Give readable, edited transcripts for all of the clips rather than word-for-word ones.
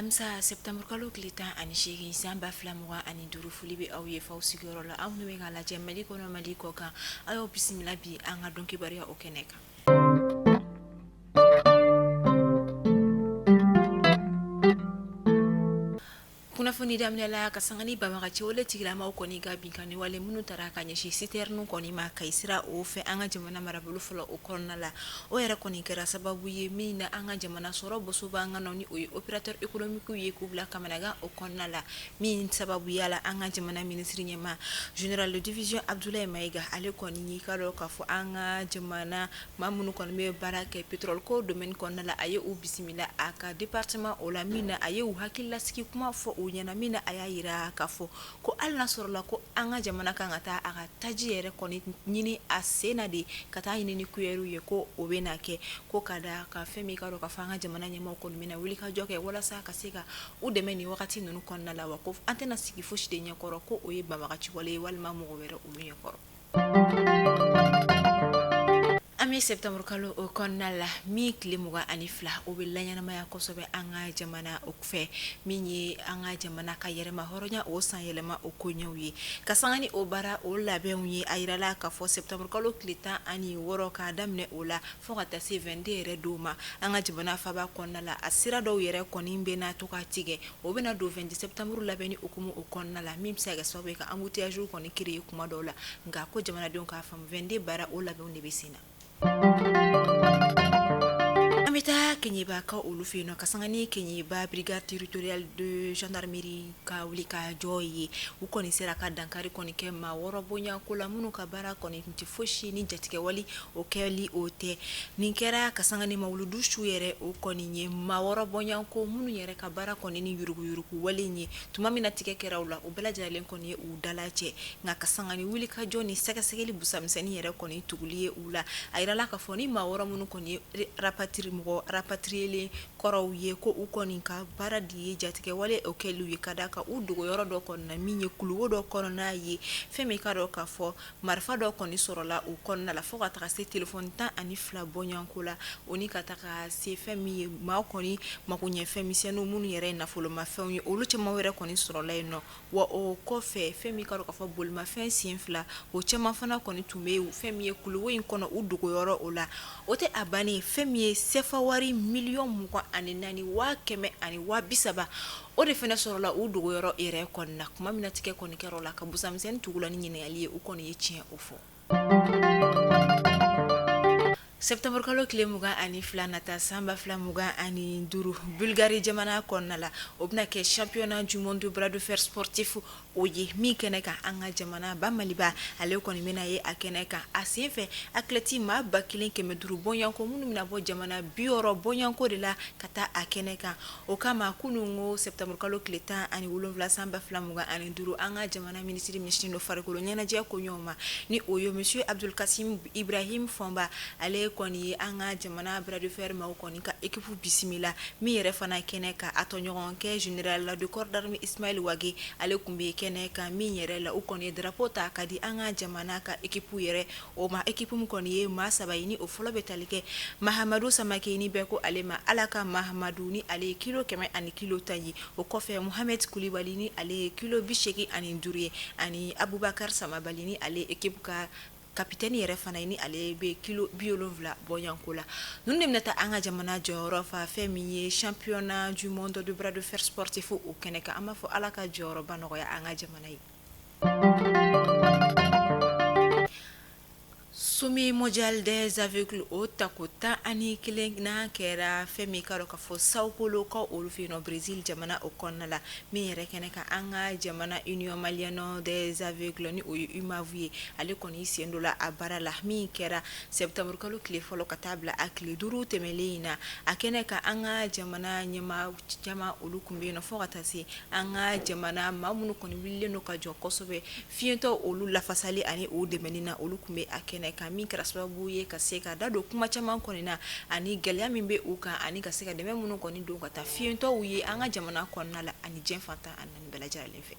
Alamisa septembre kalo tile 18 san 2025, foli bɛ aw ye f'aw sigiyɔrɔ la, aw minnu bɛ k'a lajɛ Mali kɔnɔ, Mali kɔ kan, aw y'aw bisimila bi an ka don kibaruya o kɛnɛ kan. Kunnafoni daminɛ la ka sanga ni banbagaci wale tigilamaw kɔni ka binkanni wale minnu taara ka ɲɛsin citerne kɔni ma Kayi sira o fɛ an ka jamana marabolo fɔlɔ o kɔnɔna la, o yɛrɛ kɔni kɛra sababu ye min na an ka jamana sɔrɔ bosoba an ka ni o ye opérateur économique ye k'u bila kamanagan o kɔnɔna la, min sababuya la an ka jamana minisiri ɲɛmaa général de division Abdoulaye Maïga, ale kɔni y'i ka dɔn k'a fɔ an ka jamana maa minnu kɔni bɛ baara kɛ pétrole ko domaine kɔnɔna la, a ye u bisimila a ka département o la, min na a ye u hakililasigi kuma fɔ u ɲɛna, min na a y'a jira k'a fɔ ko hali n'a sɔrɔla ko an ka jamana kan ka taa a ka taji yɛrɛ kɔni ɲini a sen na de ka taa ɲini ni cuillère ye, ko o bɛna kɛ, ko ka da ka fɛn min ka dɔn k'a fɔ an ka jamana ɲɛmaaw kɔni bɛna wuli ka jɔ kɛ walasa ka se ka u dɛmɛ nin wagati ninnu kɔnɔna la, wa ko an tɛna sigi fosi de ɲɛkɔrɔ ko o ye banbagaci wale ye walima mɔgɔ wɛrɛ olu ɲɛkɔrɔ. An bɛ septembre kalo o kɔnɔna la min tile 22, o bɛ laɲɛnamaya kosɛbɛ an ka jamana o fɛ, min ye an ka jamana ka yɛrɛma hɔrɔnya o san yɛlɛma o koɲɛw ye, ka sanga ni o baara o labɛnw ye. A yirala k'a fɔ septembre kalo tile 16 k'a daminɛ o la fo ka taa se 22 yɛrɛ don ma, an ka jamana faaba kɔnɔna la, a sira dɔw yɛrɛ kɔni bɛna to ka tigɛ. O bɛna don 22 septembre labɛnni hukumu o kɔnɔna la, min bɛ se ka kɛ sababu ye ka embouteillage kɔni créer kuma dɔw la. Nka ko jamanadenw k'a faamu 22 baara o labɛnw de bɛ sen na. An bɛ taa Keɲebakaw olu fɛ yen nɔ, ka sanga ni Keɲeba brigade territoriale de gendarmerie ka wuli ka jɔ ye. U kɔni sera ka dankari kɔni kɛ maa 6 bɔɲɔgɔnko la, minnu ka baara kɔni tun tɛ fosi ni jatigɛwale o kɛli o tɛ. Nin kɛra ka sanga ni mawuludu su yɛrɛ o kɔni ye maa 6 bɔɲɔgɔnko minnu yɛrɛ ka baara kɔni ni yuruguyurugu wale ye. Tuma min na tigɛ kɛra u la, u bɛɛ lajɛlen kɔni ye u dalacɛ. Nka ka sanga ni wuli ka jɔ ni sɛgɛsɛgɛli busamisɛnnin yɛrɛ kɔni tuguli ye u la, a yirala k'a fɔ ni maa 6 minnu kɔni ye mɔgɔ rapatrielen kɔrɔw ye, ko u kɔni ka baara de ye jatigɛwale o kɛli ye, ka da kan u dogoyɔrɔ dɔ kɔnɔna na min ye kuluwo dɔ kɔnɔna ye. Fɛn min ka dɔn k'a fɔ marifa dɔ kɔni sɔrɔla u kɔnɔna la, fo ka taga se téléphone 12 bɔɲɔgɔnko la, o ni ka taga se fɛn min ye maa kɔni makoɲɛfɛn misɛnninw minnu yɛrɛ ye nafolomafɛnw ye, olu caman wɛrɛ kɔni sɔrɔla yen nɔ. Wa o kɔfɛ fɛn min ka dɔn k'a fɔ bolimafɛn sen 2, o caman fana kɔni tun bɛ yen fɛn min ye kuluwo in kɔnɔ u dogoyɔrɔ o la. O tɛ a bannen, fɛn min ye sefa wari 24 130 000, o de fana sɔrɔla u dogoyɔrɔ yɛrɛ kɔni na. Tuma min na tigɛ kɔni kɛra o la ka busamisɛnnin tugu la ni ɲininkali ye, u kɔni ye tiɲɛ o fɔ. Septembre kalo tile 22 nata san 2025, Bulgarie jamana kɔnɔna la, o bɛna kɛ championnat du monde bras de fer sportif o ye min kɛnɛ kan, an ka jamana ba Maliba ale kɔni bɛna ye a kɛnɛ kan. A senfɛ athlète maa 1500 bɔɲɔgɔnko minnu bɛna bɔ jamana 60 bɔɲɔgɔnko de la ka taa a kɛnɛ kan. O kama kunun ko septembre kalo tile 17 san 2025, an ka jamana minisiri min ɲɛsinnen don farikolo ɲɛnajɛ koɲɛw ma, ni o ye monsieur Abdoul Kassim Ibrahim Fɔnba, ale kɔni ye an ka jamana bras de fer maaw kɔni ka équipe bisimila min yɛrɛ fana kɛnɛ kan. A tɔɲɔgɔnkɛ général de corps d'armée Ismaël Wagué, ale tun bɛ kɛnɛ kan min yɛrɛ la, u kɔni ye drapeau ta ka di an ka jamana ka équipe yɛrɛ o ma. Équipe min kɔni ye maa 3 ye, ni o fɔlɔ bɛ tali kɛ Mahamadu Samakɛ, ni bɛɛ ko ale ma Ala ka Mahamadu, ni ale ye kilo 100 ani kilo 10 ye. O kɔfɛ Mohamed Kulibali, ni ale ye kilo 85 ye, ani Abubakar Samabali, ni ale équipe ka capitaine yɛrɛ fana ye, ni ale bɛ kilo 70 bɔɲɔgɔnko la. Ninnu de bɛna taa an ka jamana jɔyɔrɔ fa fɛn min ye championnat du monde de bras de fer sportif o kɛnɛ kan. An b'a fɔ Ala ka jɔyɔrɔba nɔgɔya an ka jamana ye. Sommet mondial des aveugles o tako 11 n'a kɛra fɛn min ka dɔn k'a fɔ Sao Paulo kaw olu fɛ yen nɔ Brésil jamana o kɔnɔna la, min yɛrɛ kɛnɛ kan an ka jamana Union malienne des aveugles ni o ye UMAV ye, ale kɔni sen don la a baara la min kɛra septembre kalo tile fɔlɔ ka taa bila a tile 5 tɛmɛnlen in na. A kɛnɛ kan an ka jamana ɲɛmaa caman olu tun bɛ yen nɔ, fo ka taa se an ka jamana maa minnu kɔni wulilen don ka jɔ kosɛbɛ fiyentɔ olu lafasali ani o dɛmɛni na, olu tun bɛ a kɛnɛ kan, min kɛra sababu ye ka se ka da don kuma caman kɔni na ani gɛlɛya min bɛ u kan, ani ka se ka dɛmɛ minnu kɔni don ka taa fiyentɔw ye an ka jamana kɔnɔna la ani diɲɛ fan 14 bɛɛ lajɛlen fɛ.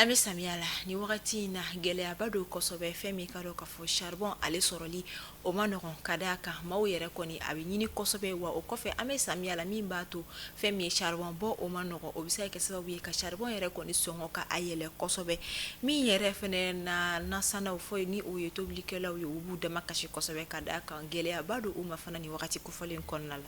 An bɛ samiya la ni wagati in na, gɛlɛyaba don kosɛbɛ. Fɛn min ka dɔn k'a fɔ charbon ale sɔrɔli o ma nɔgɔn, ka d'a kan maaw yɛrɛ kɔni a bɛ ɲini kosɛbɛ. Wa o kɔfɛ, an bɛ samiya la, min b'a to fɛn min ye charbon bɔ o ma nɔgɔn, o bɛ se ka kɛ sababu ye ka charbon yɛrɛ kɔni sɔngɔ ka a yɛlɛ kosɛbɛ. Min yɛrɛ fɛnɛ na nasanaw fɔ ni o ye tobilikɛlaw ye, u b'u dama kasi kosɛbɛ, ka d'a kan gɛlɛyaba don u ma fana ni wagati kofɔlen kɔnɔna la.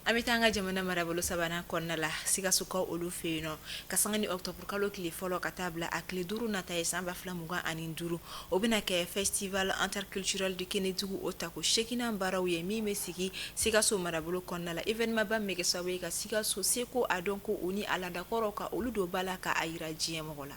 An bɛ taa an ka jamana marabolo sabanan kɔnɔna la, Sikasokaw olu fɛ yen nɔ, ka sanga ni octobre kalo tile fɔlɔ ka taa bila a tile 5 nata ye san 2025, o bɛna kɛ festival interculturel de Kenedugu o tako 8nan baaraw ye, min bɛ sigi Sikaso marabolo kɔnɔna la. Événement ba min bɛ kɛ sababu ye ka Sikaso seko a dɔnko o ni a laadakɔrɔw ka olu don ba la ka a jira diɲɛ mɔgɔ la.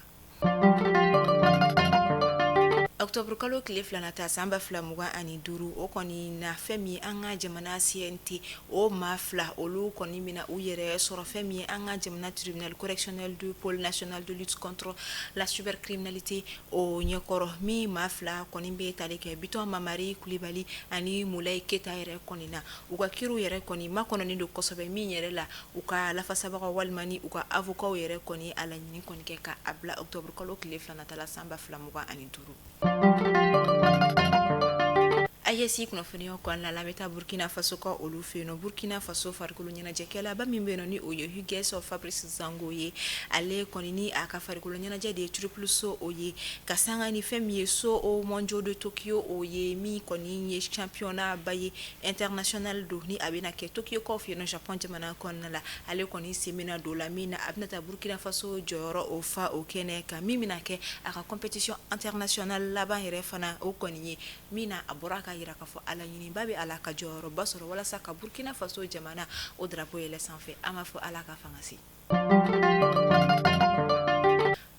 Octobre kalo tile 2 nata san 2025, o kɔni na fɛn min an ka jamana CNT o maa fila, olu kɔni bɛna u yɛrɛ sɔrɔ fɛn min an ka jamana tribunal correctionnel du pôle national de lutte contre la cybercriminalité o ɲɛkɔrɔ. Min maa fila kɔni bɛ tali kɛ Bitɔn Mamari Kulibali ani Mulayi Keyita yɛrɛ kɔni na, u ka kiriw yɛrɛ kɔni makɔnɔnen don kosɛbɛ, min yɛrɛ la u ka lafasabagaw walima ni u ka avocats yɛrɛ kɔni a laɲini kɔni kɛ ka a bila octobre kalo tile 2 nata la san 2025. AES kunnafoniyaw kɔnɔna la, an bɛ taa Burkina Faso ka olu fɛ yen nɔ. Burkina Faso farikolo ɲɛnajɛkɛlaba min bɛ yen nɔ, ni o ye Hugues Fabrice Zango ye, ale kɔni ni a ka farikolo ɲɛnajɛ de ye triple saut o ye, ka sanga ni fɛn min ye saut mondiaux de Tokyo o ye, min kɔni ye championnat ba ye international don, ni a bɛna kɛ Tokyo kaw fɛ yen nɔ, Japon jamana kɔnɔna la. Ale kɔni sen bɛna don la, min na a bɛna taa Burkina Faso jɔyɔrɔ o fa o kɛnɛ kan, min bɛna kɛ a ka compétition internationale laban yɛrɛ fana o kɔni ye, min na a bɔra k'a jira k'a fɔ a laɲiniba bɛ a la ka jɔyɔrɔba sɔrɔ walasa ka Burkina Faso jamana o drapeau yɛlɛ sanfɛ. An b'a fɔ Ala ka fanga se.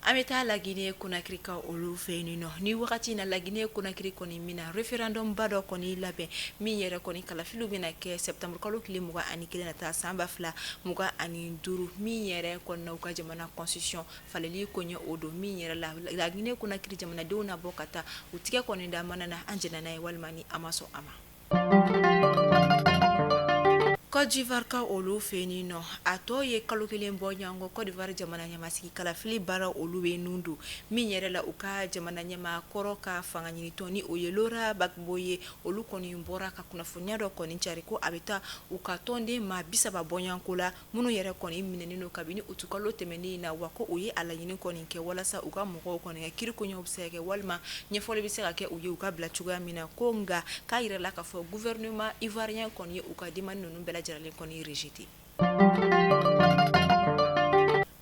An bɛ taa Laginɛ Konakiri ka olu fɛ yen nɔ. Ni wagati in na, Laginɛ Konakiri kɔni bɛna référendum ba dɔ kɔni labɛn, min yɛrɛ kɔni kalafiliw bɛna kɛ septembre kalo tile 21 nata san 2025, min yɛrɛ kɔni u ka jamana constitution falenli ko ɲɛ o don, min yɛrɛ la Laginɛ Konakiri jamanadenw na bɔ ka taa u tigɛ kɔni da mana na, an jɛnna n'a ye walima ni an ma sɔn a ma. Côte d'Ivoire ka olu fɛ yen nɔ, a tɔ ye kalo kelen bɔ ɲɔgɔn, Côte d'Ivoire jamana ɲɛmasigi kalafili baara olu bɛ nun don, min yɛrɛ la u ka jamana ɲɛmaa kɔrɔ ka fanga ɲinitɔn ni o ye Laurent Gbagbo ye, olu kɔni bɔra ka kunnafoniya dɔ kɔni cari ko a bɛ taa u ka tɔnden maa 30 bɔɲɔgɔnko la, minnu yɛrɛ kɔni minɛnen don kabini utukalo tɛmɛnen in na. Wa ko u ye a laɲini kɔni kɛ walasa u ka mɔgɔw kɔni ka kiri koɲɛw bɛ se ka kɛ walima ɲɛfɔli bɛ se ka kɛ u ye u ka bila cogoya min na. Ko nka k'a yirala k'a fɔ gouvernement ivoirien kɔni ye u ka demande ninnu bɛɛ lajɛlen kɔni rejeté.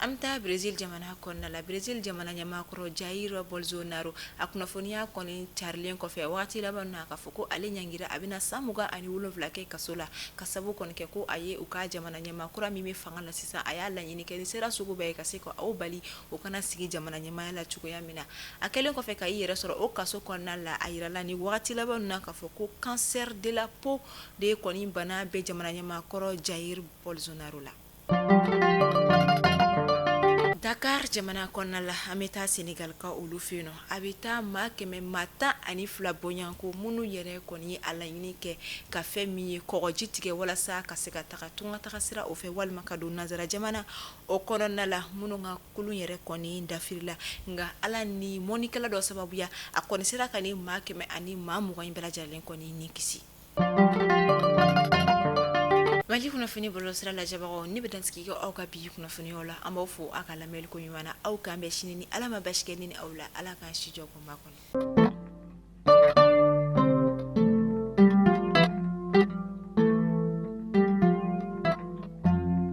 An bɛ taa Brésil jamana kɔnɔna la. Brésil jamana ɲɛmaakɔrɔ Jair Bolsonaro, a kunnafoniya kɔni carilen kɔfɛ waati laban na k'a fɔ ko ale ɲangira, a bɛna san 27 kɛ kaso la, ka sabu kɔni kɛ ko a ye u ka jamana ɲɛmaa kura min bɛ fanga la sisan, a y'a laɲini kɛ ni sera sugu bɛɛ ye ka se ka aw bali o kana sigi jamana ɲɛmaaya la cogoya min na. A kɛlen kɔfɛ ka i yɛrɛ sɔrɔ o kaso kɔnɔna la, a yirala ni waati laban na k'a fɔ ko cancer de la peau de kɔni bana bɛ jamana ɲɛmaa kɔrɔ Jair Bolsonaro la. Dakar jamana kɔnɔna la, an bɛ taa Sénégal ka olu fɛ yen nɔ. A bɛ taa maa kɛmɛ maa tan ani fila bɔɲɔgɔnko, minnu yɛrɛ kɔni ye a laɲini kɛ ka fɛn min ye kɔgɔji tigɛ walasa ka se ka taga tunga taga sira o fɛ walima ka don nansara jamana o kɔnɔna la, minnu ka kulun yɛrɛ kɔni dafirila. Nka Ala ni mɔnikɛla dɔ sababuya, a kɔni sera ka ni maa 120 in bɛɛ lajɛlen kɔni ni kisi. Mali kunnafoni bɔlɔlɔsira lajɛbagaw, ne bɛ dansigi kɛ aw ka bi kunnafoniyaw la. An b'aw fo aw ka lamɛnni ko ɲuman na. Aw k'an bɛn sini ni Ala ma basi kɛ ne ni aw la. Ala k'an si jɔ kunba kɔnɔ.